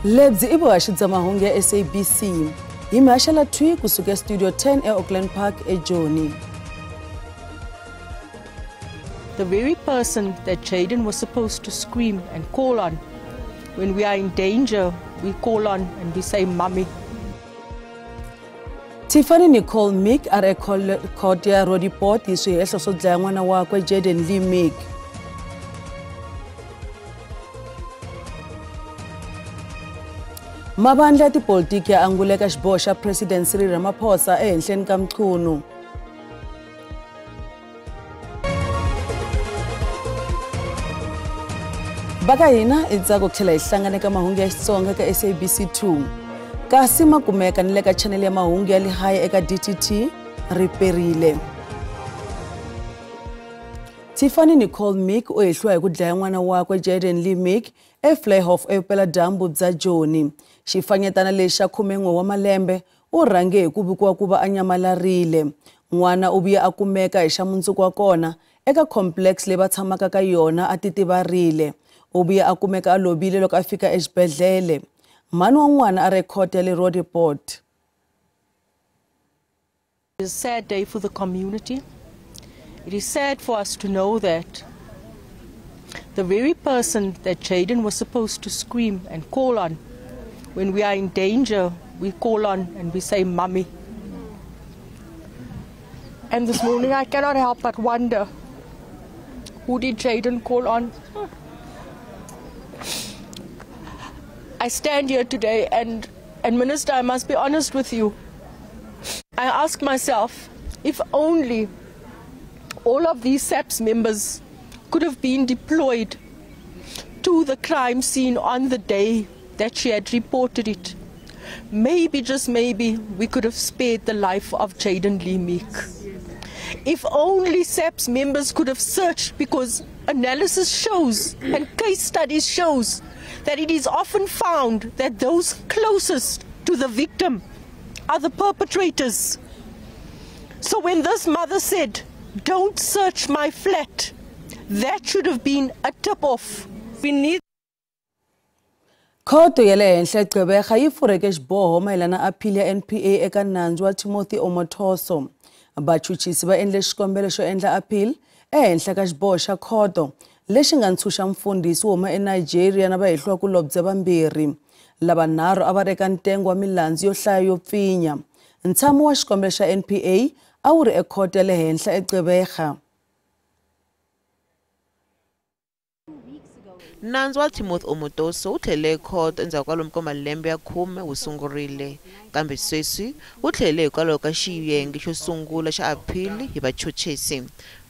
Lebyi i vuhaxi bya mahungu ya SABC. Hi mi haxela thwi kusuka Studio 10 eAuckland Park eJoni. The very person that Jayden was supposed to scream and call on, when we are in danger, we call on and we say, Mommy. Tiffany Nicole Meek a ri ekhoto ya Roodepoort hi swihehlo swo dlaya n'wana wakwe Jayden Lee Meek. Mavandla ya tipolitiki ya angula eka xiboho xa President Cyril Ramaphosa ehenhleni ka Mchunu. Va ka hina i ntsako ku tlhela hi hlangana eka mahungu ya Xitsonga eka SABC 2. Kasi ma kumeka ni le ka chanele ya mahungu ya lehae eka DTT ri perile. Tiffany Nicole Meek u hehliwa hi ku dlaya n'wana wakwe Jayden Lee Meek eVleihof evupeladyambu bya Joni. Xifanyetana lexi xa 11 wa malembe u rhange hi ku vikiwa ku va a nyamalarile. N'wana u vuye a kumeka hi xa mundzuku wa kona eka complex leyi va tshamaka ka yona a titivarile. U vuye a kumeka a lovile loko a fika exibedhlele. Mhani wa n'wana a ri ekhoto ya le Roodepoort. It's a sad day for the community. It is sad for us to know that the very person that Jayden was supposed to scream and call on, when we are in danger, we call on and we say, Mommy. And this morning I cannot help but wonder, who did Jayden call on? I stand here today and Minister, I must be honest with you. I ask myself, if only all of these SAPS members could have been deployed to the crime scene on the day that she had reported it. Maybe, just maybe, we could have spared the life of Jayden Lee Meek. If only SAPS members could have searched, because analysis shows and case studies shows that it is often found that those closest to the victim are the perpetrators. So when this mother said, "Don't search my flat," that should have been a tip-off. We need. Khoto ya le henhla eGqeberha yi pfurheke xiboho mayelana appeal ya NPA eka nandzu wa Timothy Omotoso. Vachuchisi va endle xikombelo xo endla appeal ehenhla ka xiboho xa khoto lexi nga ntshunxa mfundhisi wo huma eNigeria na vahehliwakulobye vambirhi. Lavanharhu a va ri eka ntengo wa milandzu yo hlaya yo pfinya. Ntshamo wa xikombelo xa NPA a wu ri ekhoto ya le henhla eGqeberha. Nandzu wa Timothy Omotoso wu tlhelele ekhoto endzhaku ka lomu ka malembe ya 10 wu sungurile, kambe sweswi wu tlhelele hikwalaho ka xiyenge xo sungula xa aphili hi vachuchisi.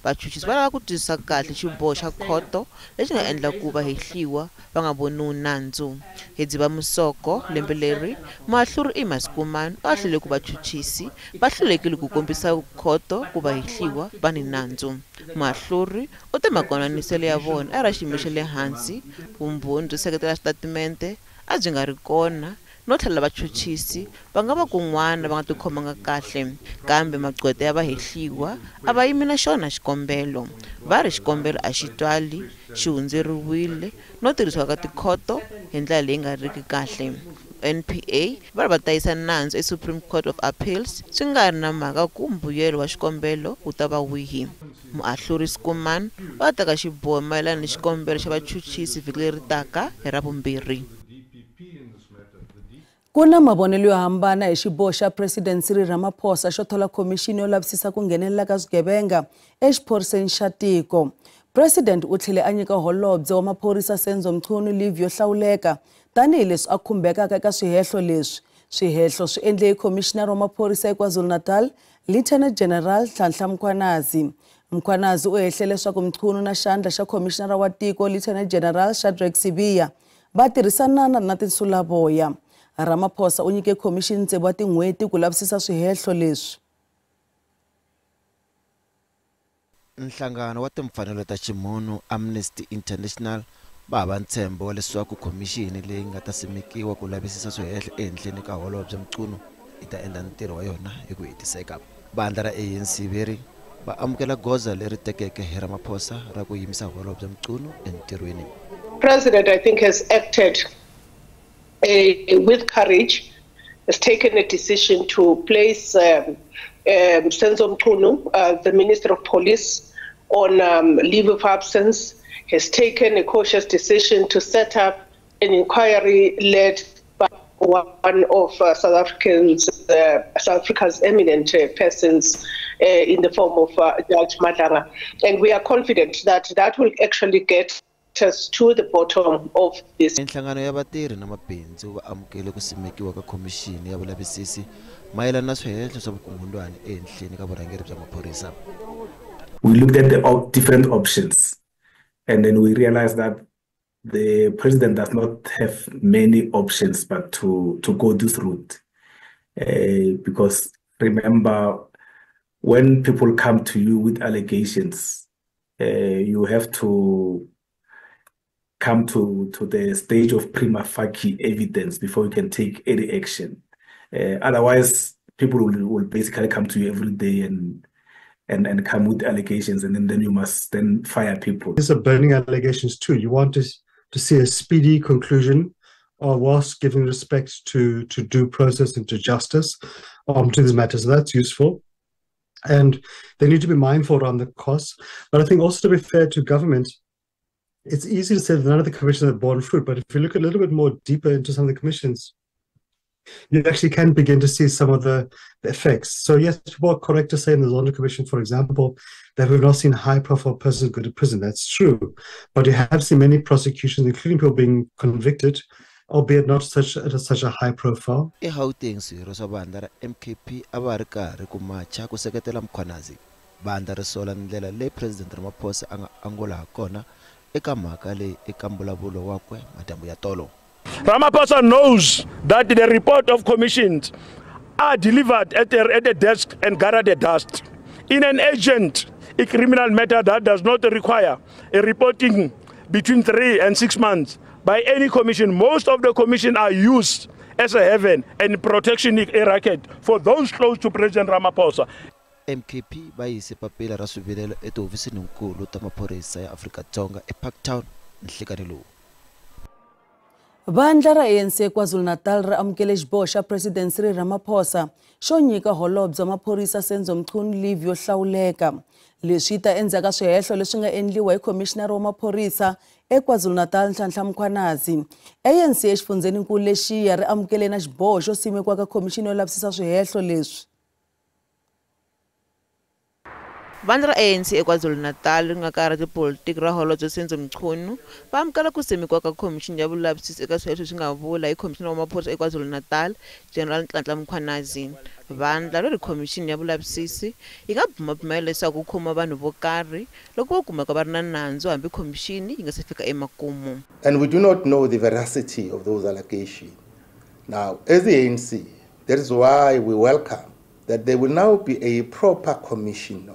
Vachuchisi va lava ku twisisa kahle xiboho xa khoto lexi nga endla ku vahehliwa va nga voniwi nandzu. Hi Dzivamusoko lembe leri, muahluri Emma Schoeman u ahlule ku vachuchisi va hlulekile ku kombisa khoto ku vahehliwa va ni nandzu. Muahluri u te makonaniselo ya vona a ra xiyimo xa le hansi, vumbhoni byo seketela xitatimende a byi nga ri kona, no tlhela vachuchisi va nga va kun'wana va nga tikhomanga kahle, kambe magqweta ya vahehliwa a va yimi na xona xikombelo. Va ri xikombelo a xi twali, xi hundzeriwile no tirhisiwa ka tikhoto hi ndlela leyi nga riki kahle. NPA va ri va ta yisa nandzu eSupreme Court of Appeals swi nga ri na mhaka ku mbuyelo wa xikombelo wu ta va wihi. Muahluri Schoeman va teka xiboho mayelana ni xikombelo xa vachuchisi vhiki leri taka hi Ravumbirhi. Ku na mavonelo yo hambana hi xiboho xa President Cyril Ramaphosa xo thola khomixini yo lavisisa ku nghenelela ka swigevenga exiphoriseni xa tiko. President u tlhele a nyika holobye wa maphorisa Senzo Mchunu leave yo hlawuleka tanihileswi a khumbekaka eka swihehlo leswi. Swihehlo swi endle hi khomishinara wa maphorisa eKwaZulu-Natal, Lieutenant General Nhlanhla Mkhwanazi. Mkhwanazi u hehle leswaku Mchunu na xandla xa khomishinara wa tiko Lieutenant General Shadrack Sibiya va tirhisanana na tinsulavoya. Ramaphosa u nyike khomixini tsevu wa tin'hweti ku lavisisa swihehlo leswi. Nhlangano wa timfanelo ta ximunhu Amnesty International va hava ntshembo wa leswaku khomixini leyi nga ta simekiwa ku lavisisa swihehlo ehenhleni ka holobye Mchunu yi ta endla ntirho wa yona hi ku hetiseka. Vandla ra ANC veri va amukela goza leri tekeke hi Ramaphosa ra ku yimisa holobye Mchunu entirhweni. President, I think, has acted with courage, has taken a decision to place Senzo Mchunu, the Minister of Police, on leave of absence, has taken a cautious decision to set up an inquiry led by one of South Africa's eminent persons in the form of Judge Madlanga. And we are confident that that will actually get us to the bottom of this. Minhlangano ya vatirhi na mabindzu va amukele ku simekiwa ka khomixini ya vulavisisi mayelana na swihehlo swa vukungundzwana ehenhleni ka vurhangeri bya maphorisa. We looked at the different options, and then we realized that the president does not have many options but to go this route. Because remember, when people come to you with allegations, you have to come to the stage of prima facie evidence before you can take any action. Otherwise, people will basically come to you every day and come with allegations, and then you must then fire people. These are burning allegations too. You want to see a speedy conclusion, whilst giving respect to due process and to justice to these matters. So that's useful. And they need to be mindful around the costs. But I think also, to be fair to government, it's easy to say that none of the commissions have borne fruit, but if you look a little bit more deeper into some of the commissions, you actually can begin to see some of the effects. So yes, people are correct to say in the Zondo Commission, for example, that we've not seen high-profile persons go to prison. That's true. But you have seen many prosecutions, including people being convicted, albeit not such at such a high profile. eGauteng swirho swa vandla ra MKP a va ri karhi ku macha ku seketela Mkhwanazi. Vandla ri sola ndlela leyi President Ramaphosa a nga angula ha kona eka mhaka leyi eka mbulavulo wakwe madyambu ya tolo. Ramaphosa knows that the report of commissions are delivered at the desk and gather the dust. In an urgent a criminal matter that does not require a reporting between 3 and 6 months by any commission, most of the commission are used as a haven and protection racket for those close to President Ramaphosa. MKP va yise papila ra swivilelo etihofisininkulu ta maphorisa ya Afrika-Dzonga eParktown nhlikani lowu. Vandla ra ANC KwaZulu-Natal ri amukele xiboho xa President Cyril Ramaphosa xo nyika holobye wa maphorisa Senzo Mchunu leave yo hlawuleka. Leswi ta endzhaku ka swihehlo leswi nga endliwa hi khomishinari wa maphorisa eKwaZulu-Natal Nhlanhla Mkhwanazi. ANC exifundzheninkulu lexiya ri amukele na xiboho xo simekiwa ka khomixini yo lavisisa swihehlo leswi. Vandla ra ANC eKwaZulu-Natal ri nga ka ra tipolitiki ra holobye Senzo Mchunu va amukela ku simekiwa ka khomixini ya vulavisisi eka swihehlo swi nga vula hi khomixini wa maphorisa eKwaZulu-Natal General Nhlanhla Mkhwanazi. Vandla ri ri khomixini ya vulavisisi yi nga bumabumela leswaku ku khoma vanhu vo karhi loko vo kumeka va ri na nandzu hambi khomixini yi nga se fika emakumu. And we do not know the veracity of those allegations. Now, as the ANC, that is why we welcome that there will now be a proper commission,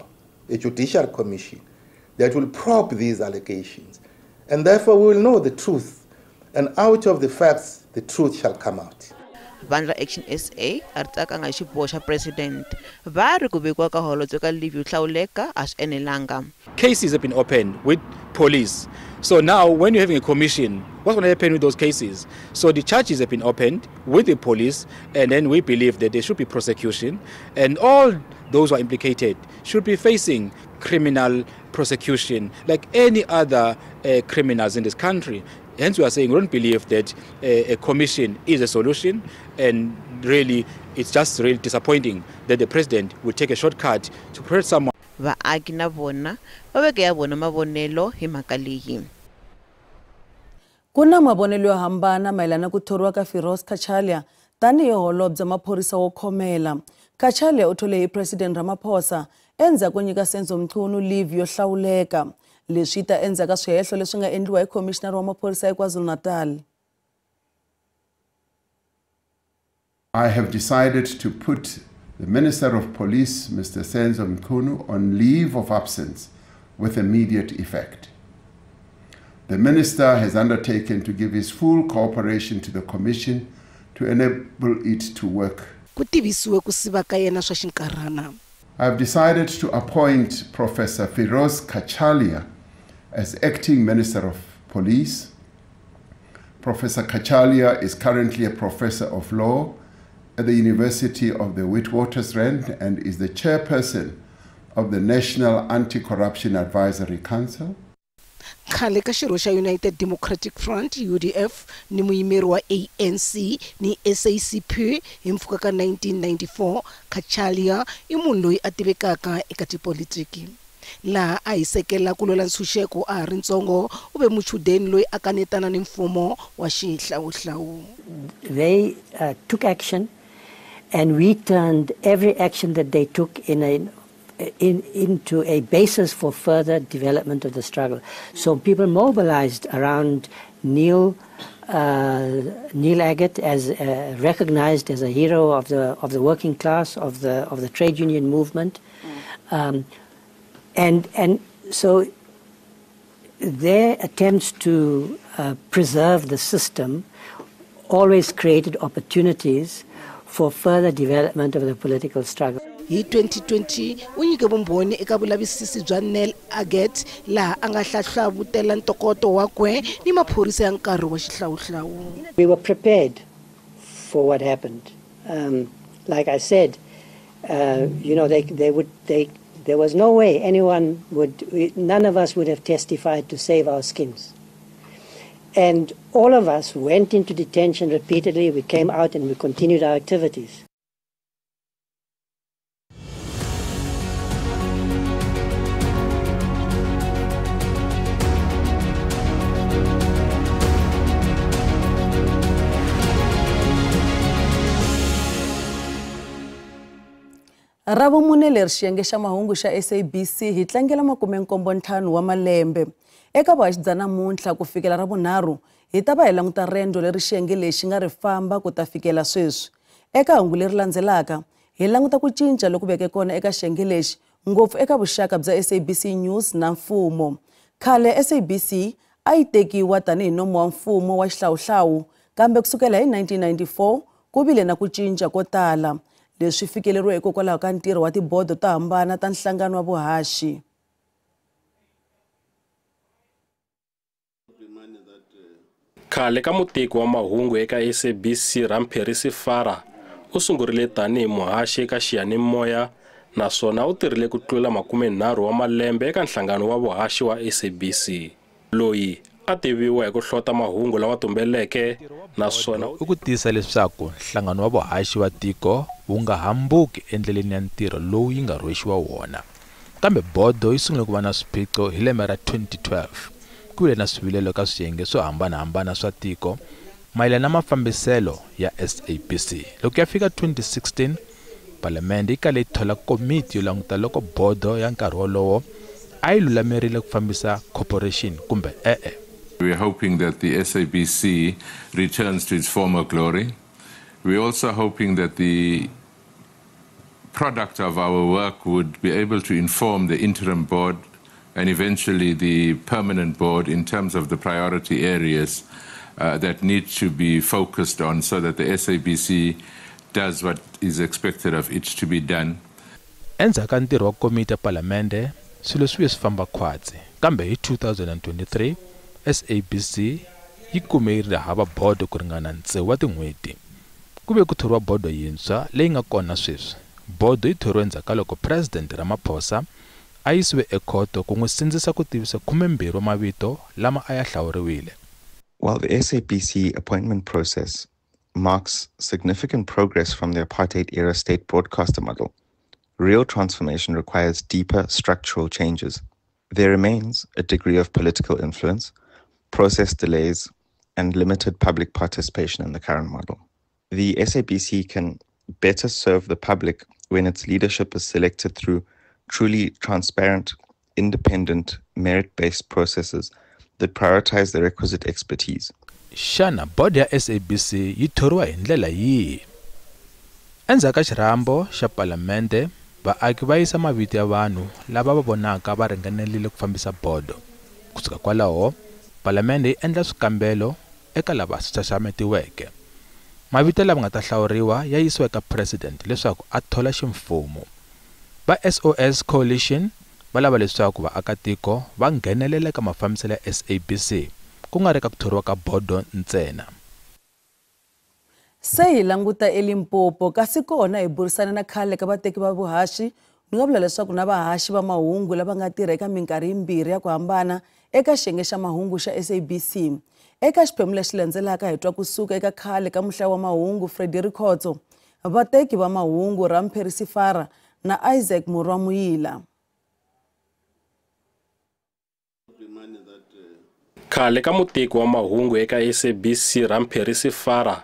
a judicial commission that will probe these allegations. And therefore we will know the truth. And out of the facts, the truth shall come out. Vandla Action SA a ri tsakanga hi xiboho xa president. Va ri ku vekiwa ka holobye ka leave yo hlawuleka a swi enelanga. Cases have been opened with police. So now when you're having a commission, what's going to happen with those cases? So the charges have been opened with the police, and then we believe that there should be prosecution, and all those who are implicated should be facing criminal prosecution like any other criminals in this country. Hence we are saying we don't believe that a commission is a solution, and really it's just really disappointing that the president would take a shortcut to protect someone. Vaaki na vona va veke ya vona mavonelo hi mhaka leyi. Ku na mavonelo yo hambana mayelana ku thoriwa ka Firoz Cachalia tanihi holobye maphorisa wo khomela. Cachalia u thole hi President Ramaphosa endzhaku ko nyika Senzo Mchunu leave yo hlawuleka. Leswi ta endzhaku ka swihehlo leswi nga endliwa hi khomishinari wa maphorisa eKwaZulu-Natal. I have decided to put the Minister of Police, Mr. Senzo Mchunu, on leave of absence with immediate effect. The Minister has undertaken to give his full cooperation to the Commission to enable it to work. I have decided to appoint Professor Firoz Cachalia as acting Minister of Police. Professor Cachalia is currently a professor of law at the University of the Witwatersrand and is the chairperson of the National Anti-Corruption Advisory Council. Khale ka xirho xa United Democratic Front UDF ni muyimeri wa ANC ni SACP hi mpfhuka ka 1994, Cachalia i munhu loyi a tivekaka eka tipolitiki. Laha a hisekela ku lwela ntshunxeko a ha ri ntsongo, u ve muchudeni loyi a kanetana ni mfumo wa xihlawuhlawu. They took action, and we turned every action that they took into a basis for further development of the struggle. So people mobilized around Neil Aggett as recognized as a hero of the working class, of the trade union movement, and so their attempts to preserve the system always created opportunities for further development of the political struggle. Hi 2020 u nyike vumbhoni eka vulavisisi bya Neil Aggett laha a nga hlahlavutela ntokoto wakwe ni maphorisa ya nkarhi wa xihlawuhlawu. We were prepared for what happened. Like I said, you know, there was no way anyone would, none of us would have testified to save our skins. And all of us went into detention repeatedly. We came out and we continued our activities. Ravumune leri xiyenge xa mahungu xa SABC hi tlangela 75 wa malembe. Eka vuhaxi bya namuntlha ku fikela Ravunharhu hi ta va hi languta rendzo leri xiyenge lexi nga ri famba ku ta fikela sweswi. Eka hungu leri landzelaka hi languta ku cinca loku veke kona eka xiyenge lexi, ngopfu eka vuxaka bya SABC News na mfumo. Khale SABC a yi tekiwa tanihi nomo wa mfumo wa xihlawuhlawu, kambe kusukela hi 1994 ku vile na ku cinca ko tala. Leswi fikeleriwe hikokwalaho ka ntirho wa tibodo to hambana ta nhlangano wa vuhaxi. Khale ka muteki wa mahungu eka SABC Rampheri Sefara u sungurile tanihi muhaxi eka xiyanimoya naswona u tirhile ku tlula 30 wa malembe eka nhlangano wa vuhaxi wa SABC. Loyi a tiviwa hi ku hlota mahungu lawa tumbeleke naswona u ku tiyisa leswaku nhlangano wa vuhaxi wa tiko wu nga hambuki endleleni ya ntirho lowu yi nga rhwexiwa wona. Kambe bodo yi sungule ku va na swiphiqo hi lembe ra 2012. Ku vile na swivilelo ka swiyenge swo hambanahambana swa tiko mayelana na mafambiselo ya SABC. Loko ya fika 2016, palamende yi kale yi thola komiti yo languta loko bodo ya nkarhi wolowo a yi lulamerile ku fambisa corporation kumbe e-e. We are hoping that the SABC returns to its former glory. We are also hoping that the product of our work would be able to inform the interim board and eventually the permanent board in terms of the priority areas that need to be focused on so that the SABC does what is expected of it to be done. Endzhaku ka ntirho wa komiti ya palamende, swilo swi vuye swi famba khwatsi, kambe hi 2023 SABC yi kume yi ri hava bodo ku ringana 6 wa tin'hweti. Ku ve ku thoriwa bodo yintshwa leyi nga kona sweswi. Bodo yi thoriwe endzhaku ka loko President Ramaphosa a yisiwe ekhoto ku n'wi sindzisa ku tivisa 12 wa mavito lama a ya hlawuriwile. While the SABC appointment process marks significant progress from the apartheid-era state broadcaster model, real transformation requires deeper structural changes. There remains a degree of political influence, process delays, and limited public participation in the current model. The SABC can better serve the public when its leadership is selected through truly transparent, independent, merit-based processes that prioritize the requisite expertise. Xana bodo ya SABC yi thoriwa hi ndlela yihi? Endzhaku ka xirhambo xa palamende, vaaki va yisa mavito ya vanhu lava va vonaka va ringanerile ku fambisa bodo. Kusuka kwalaho, palamende yi endla swikambelo eka lava xaxametiweke. Mavito lama nga ta hlawuriwa ya yisiwa eka president leswaku a thola ximfumo. Va SOS Coalition va lava leswaku vaakatiko va nghenelela eka mafambiselo ya SABC ku nga ri ka ku thoriwa ka bodo ntsena. Se hi languta eLimpopo kasi kona hi burisana na khale ka vateki va vuhaxi ni nga vula leswaku na vahaxi va mahungu lava nga tirha eka minkarhi yimbirhi ya ku hambana eka xiyenge xa mahungu xa SABC. Eka xiphemu lexi landzelaka hi twa kusuka eka khale ka muhlayi wa mahungu Freddy Rikhotso, vateki va mahungu Rampheri Sifara na Isaac Murwamuyila. Khale ka muteki wa mahungu eka SABC Rampheri Sifara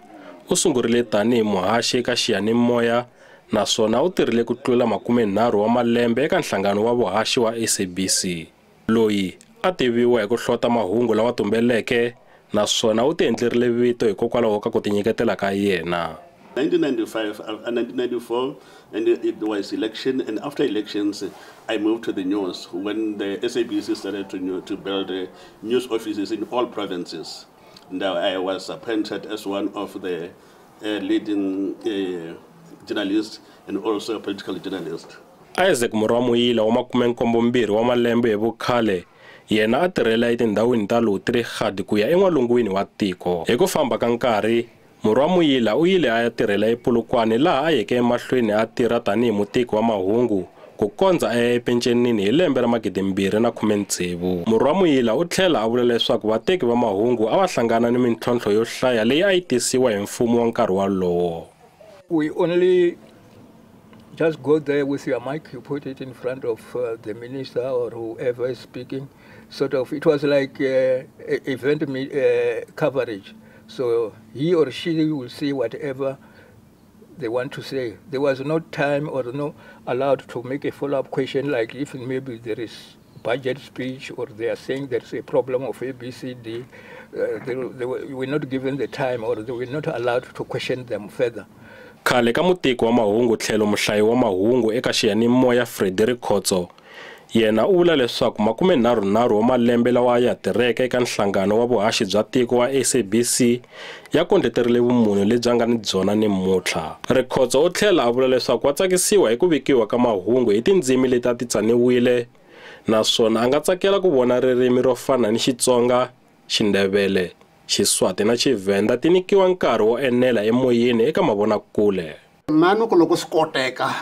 u sungurile tanihi muhaxi eka xiyanimoya naswona u tirhile ku tlula 30 wa malembe eka nhlangano wa vuhaxi wa SABC. Loyi a tiviwa hi ku hlota mahungu lawa tumbeleke naswona u tiendlerile vito hikokwalaho ka ku tinyiketela ka yena. 1995 and 1994, and it was election, and after elections I moved to the news when the SABC started to build news offices in all provinces. And I was appointed as one of the leading journalists and also a political journalist. Isaac Murwamuyila wa 72 wa malembe hi vukhale yena a tirhela etindhawini ta Lutri-Gadi ku ya en'walungwini wa tiko. Hi ku famba ka nkarhi Murwamuyila u yile a ya tirhela ePolokwane laha a yeke emahlweni a tirha tanihi muteki wa mahungu ku kondza a ya epencenini hi lembe ra 2016. Murwamuyila u tlhela a vula leswaku vateki va mahungu a va hlangana ni mintlhontlho yo hlaya leyi a yi tisiwa hi mfumo wa nkarhi wolowo. We only just go there with your mic, you put it in front of the minister or whoever is speaking. Sort of, it was like event coverage. So he or she will say whatever they want to say. There was no time or no allowed to make a follow-up question, like if maybe there is budget speech or they are saying there's a problem of A, B, C, D. They were not given the time or they were not allowed to question them further. Khale ka muteki wa mahungu tlhelo muhlayi wa mahungu eka xiyanimoya Freddy Rikhotso yena u vula leswaku 33 wa malembe lawa ya tirheke eka nhlangano wa vuhaxi bya tiko wa SABC ya kondleterile vumunhu lebyi nga ni byona namuntlha. Rikhotso u tlhela a vula leswaku wa tsakisiwa hi ku vikiwa ka mahungu hi tindzimi leti a ti tsaniwile naswona a nga tsakela ku vona ririmi ro fana ni Xitsonga, Xindebele, Xiswati na Xivhenda ti nyikiwa nkarhi wo enela emoyeni eka mavonakule. Mani ku loko swi koteka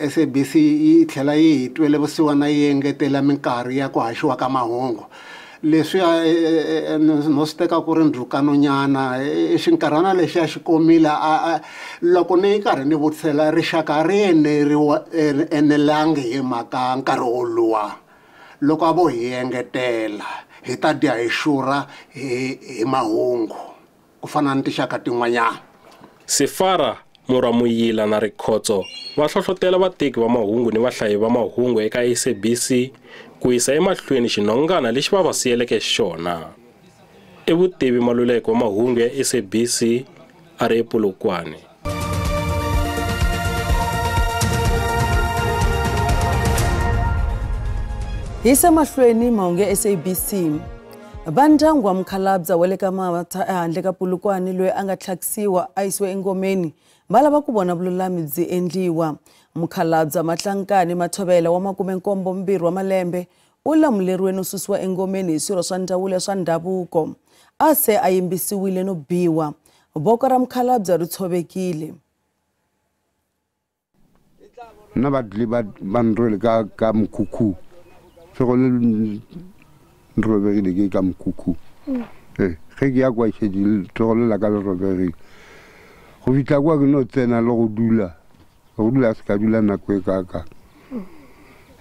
SABC yi tlhela yi hi twele vusiwana yi engetela minkarhi ya ku haxiwa ka mahungu. Leswiya no swi teka ku ri ndzhukanonyana xinkarhana lexi a xi komile loko ni karhi ni vutisela rixaka ri enelangi hi mhaka nkarhi woluwa. Loko a vo hi engetela hi ta dya hi xurha hi mahungu ku fana ni tinxaka tin'wanyana. Sifara, Murwamuyila na Rikhotso va hlohlotela vateki va mahungu ni vahlayi va mahungu eka SABC ku yisa emahlweni xinhongana lexi va va siyeleke xona. I Vutivi Maluleke wa mahungu ya SABC a ri ePolokwane. Hi se mahlweni mahungu ya SABC. Va ndyangu wa mukhalabye wa le ka Mavatha ehandle ka Polokwane loyi a nga tlhakisiwa a yisiwa engomeni va lava ku vona vululami byi endliwa. Mukhalabye Matlankani Mathovela wa 72 wa malembe u lamuleriwe no susiwa engomeni hi swirho swa ndzawulo swa ndhavuko. A se a yimbisiwile no biwa. Voko ra mukhalabye ri tshovekile. Nna ba tlile ba nrwele ka mokhukhu. Tsogo le robegile ke ka mokhukhu. Ge ke ya kwa šetše tsogo le la ka le robegile. Go fihla kwa ke no tsena le go dula se ka dula nako e kaka.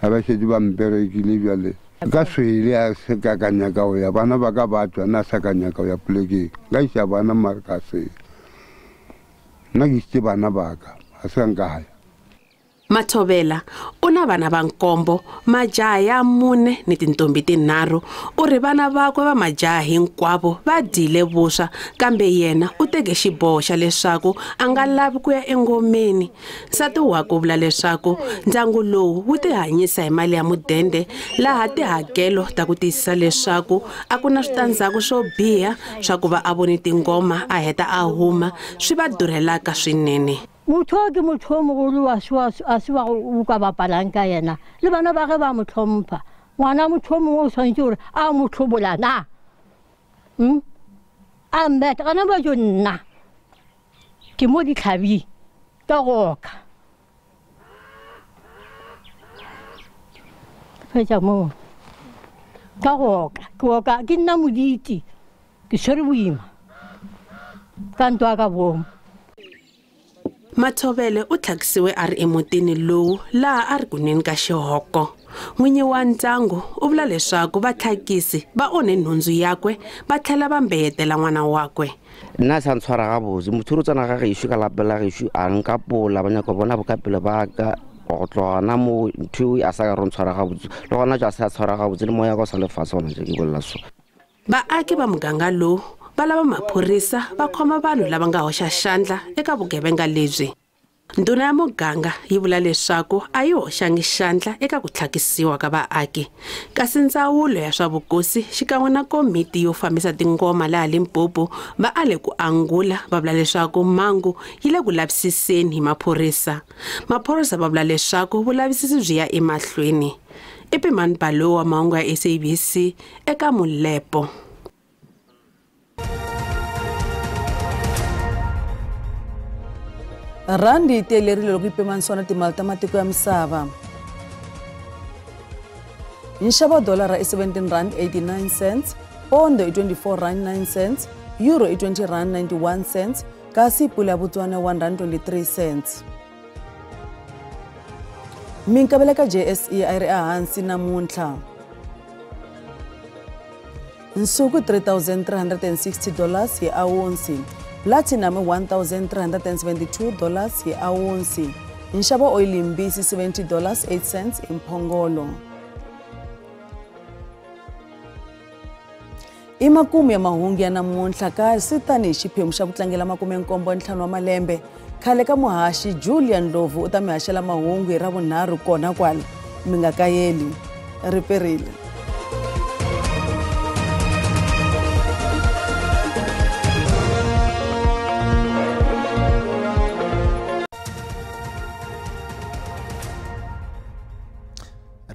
Ga ba šetše ba mperekile bjale. Ka swele a se ka ka nyaka go ya bana ba ka ba tswa nna sa ka nyaka go ya polekeng. Nka iša bana mare ka se. Nna ke isitše bana ba ka, ga se ka nka ya. Mathovela u na vana va nkombo, majaha ya 4 ni tintombi tinharhu. U ri vana vakwe va majaha hinkwavo va dyile vuswa, kambe yena u teke xiboho xa leswaku a nga lavi ku ya engomeni. Nsati wakwe u vula leswaku ndyangu lowu wu tihanyisa hi mali ya mudende, laha tihakelo ta ku tiyisisa leswaku a ku na switandzhaku swo biha swa ku va a vone tingoma a heta a huma swi va durhelaka swinene. Motho ke motho o mogolo a se wa o ka bapalang ka yena le bana ba ge ba mo tlhompha. Ngwana motho o mongwe o tshwanetse gore a mo tlhobola na A mbeta gona ba jo nna ke mo ditlhabing ka goka fetša moo ka goka ke oka ke nna moditi ke tshwere boima ka ntwa ka bomo. Mathovele u tlhakisiwe a ri emutini lowu laha a ri kuneni ka xihoko. N'winyi wa ndyangu u vula leswaku vatlhakisi va onhe nhundzu yakwe va tlhela va mbeyetela n'wana wakwe. Nna sa ntshwara gabotse motho o tsena ga gešo ka lapa la gešo a nkapola ba nyaka bona bokapele ba ka go tloga gona mo ntho a sa ka re ntshwara gabotse le gona ja sa tshwara gabotse le moya ka o sa le fatshe gona je ke bolela so. Vaaki va muganga lowu va lava maphorisa va khoma vanhu lava nga hoxa xandla eka vugevenga lebyi. Ndhuna ya muganga yi vula leswaku a yi hoxangi xandla eka ku tlhakisiwa ka vaaki, kasi ndzawulo ya swa vukosi xikan'we na komiti yo fambisa tingoma laha Limpopo va ale ku angula va vula leswaku mhangu yi le ku lavisiseni hi maphorisa. Maphorisa va vula leswaku vulavisisi byi ya emahlweni. I Pimani Baloyi wa mahungu ya SABC eka Molepo. Randi yi tiyelerile loko yi pimanisiwa na timali ta matiko ya misava. Nxavo wa dolara i R17.89, pondo i R24.09, euro i R20.91, kasi pula ya Botswana R1.23. Minkavelo ka JSE a yi ri ehansi namuntlha. Nsuku $3,360 hi awunsi. Platinum $1,372 hi awunsi. Nxavo oyili mbisi $70.08 imphongolo. I makumu ya mahungu ya namuntlha kasi tanihi xiphemu xa ku tlangela 75 wa malembe khale ka muhaxi Julian Ndlovu u ta mi haxela mahungu hi Ravunharhu kona kwala. Mi nga kayeli, ri perile.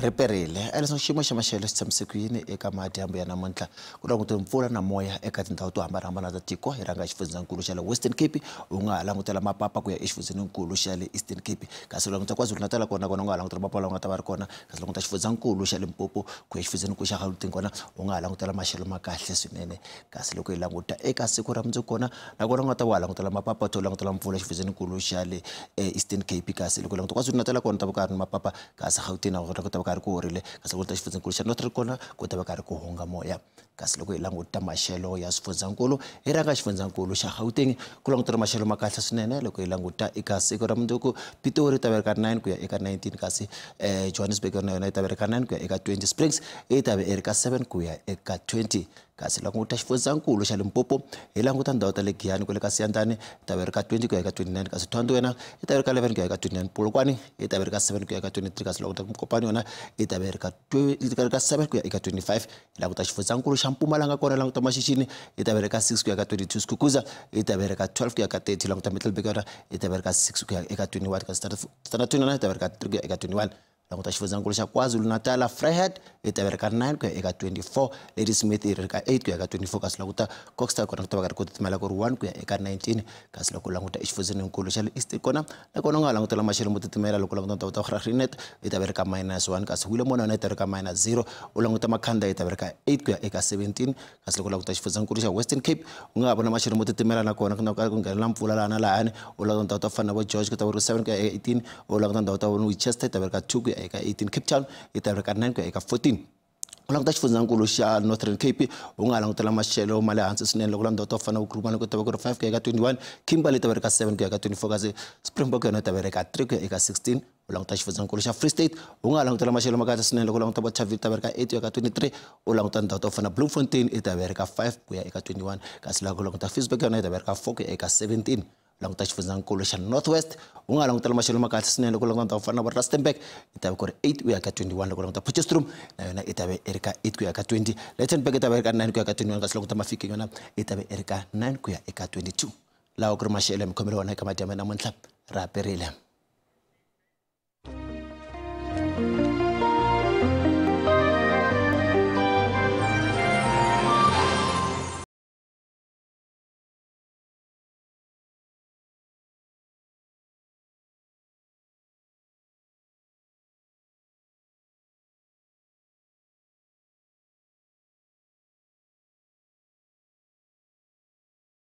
Riperile Alison xiyimo xa maxelo xi tshamise ku yini eka madyambu ya namuntlha ku langutela mpfula na moya eka tindhawu to hambanahambana ta tiko hi rhanga xifundzankulu xa le Western Cape u nga ha langutela mapapa ku ya exifundzenikulu xa le Eastern Cape kasi languta KwaZulu-Natal kona kona u nga ha langutela mapapa lawa nga ta va ri kona kasi languta xifundzankulu xa Limpopo ku ya exifundzenikulu xa Gauteng kona u nga ha langutela maxelo ma kahle swinene kasi loko hi languta eka siku ra mundzuku kona nakona u nga ta wa langutela mapapa to langutela mpfula xifundzenikulu xa le Eastern Cape kasi loko languta KwaZulu-Natal kona ta va ka ri ni mapapa kasi Gauteng na kona ku ta va ka ri ku horile kasi loko ta xifundzankulu xa Northern kona ku ta va ka ri ku hunga moya kasi loko hi languta maxelo ya swifundzankulu hi rhanga xifundzankulu xa Gauteng ku langutela maxelo ma kahle swinene loko hi languta eka siku ra mundzuku Pitori ta va ri ka 9 ku ya eka 19 kasi Johannesburg na yona yi ta va ri ka 9 ku ya eka 20 Springs yi ta va yi ri ka 7 ku ya eka 20 kasi languta xifundzankulu xa Limpopo hi languta ndhawu ta le Giyani kwale ka Siyandhani yi ta va ri ka 20 ku ya eka 29 kasi Thohoyandou yona yi ta va ri ka 11 ku ya eka 29 Polokwane yi ta va ri ka 7 ku ya eka 23 kasi languta Mokopane yona yi ta va ri ka 7 ku ya eka 25 languta xifundzankulu xa Mpumalanga kona languta Mashishini yi ta va ri ka 6 ku ya eka 22 Skukuza yi ta va ri ka 12 ku ya eka 30 languta Middelburg yona yi ta va ri ka 6 ku ya eka 21 kasi Standerton yona yi ta va ri ka 3 ku ya eka 21 languta xifundzankulu xa KwaZulu-Natal Vryheid yi ta va ri ka 9 ku ya eka 24 Ladysmith yi ri ka 8 ku ya eka 24 kasi languta Kokstad kona ku ta va ka ri ku titimela ku ri 1 ku ya eka 19 kasi loko languta exifundzenikulu xa le Eastern kona nakona u nga langutela maxelo mo titimela loko languta ndhawu ta Graaff-Reinet yi ta va ri ka -1 kasi Willowmore yona yi ta ri ka -0 u languta Makhanda yi ta va ri ka 8 ku ya eka 17 kasi loko languta xifundzankulu xa Western Cape u nga ha vona maxelo mo titimela nakona ku na ku nghenela mpfula laha na lahani u languta ndhawu ta fana na vo George ku ta va ri 7 ku ya eka 18 u languta ndhawu ta vo Winchester yi ta va ri ka 2 ku ya eka 18 Cape Town yi ta va ri ka 9 ku ya eka 14 u languta xifundzankulu xa Northern Cape u nga langutela maxelo ma le hansi swinene loko la ndhawu ta fana na Kurumane ku ta va ku ri 5 ku ya eka 21 Kimberley yi ta va ri ka 7 ku ya eka 24 kasi Springbok yona yi ta va ri ka 3 ku ya eka 16 u languta xifundzankulu xa Free State u nga langutela maxelo ma kahle swinene loko u languta Bothaville ta va ri ka 8 ku ya eka 23 u languta ndhawu to fana na Bloemfontein yi ta va ri ka 5 ku ya eka 21 kasi loko u languta Ficksburg yona yi ta va ri ka 4 ku ya eka 17 languta xifundzankulu xa Northwest u nga langutela maxelo ma kahle swinene loko u languta ndhawu fana na Rustenburg yi ta va ku ri 8 ku ya ka 21 loko u languta Potchefstroom na yona yi ta va yi ri ka 8 ku ya ka 20 Lydenburg yi ta va yi ri ka 9 ku ya ka 21 kasi languta Mafikeng yona yi ta va yi ri ka 9 ku ya eka 22 lawa ku ri maxelo ya mikhomelo wona eka madyambu ya namuntlha ra perile.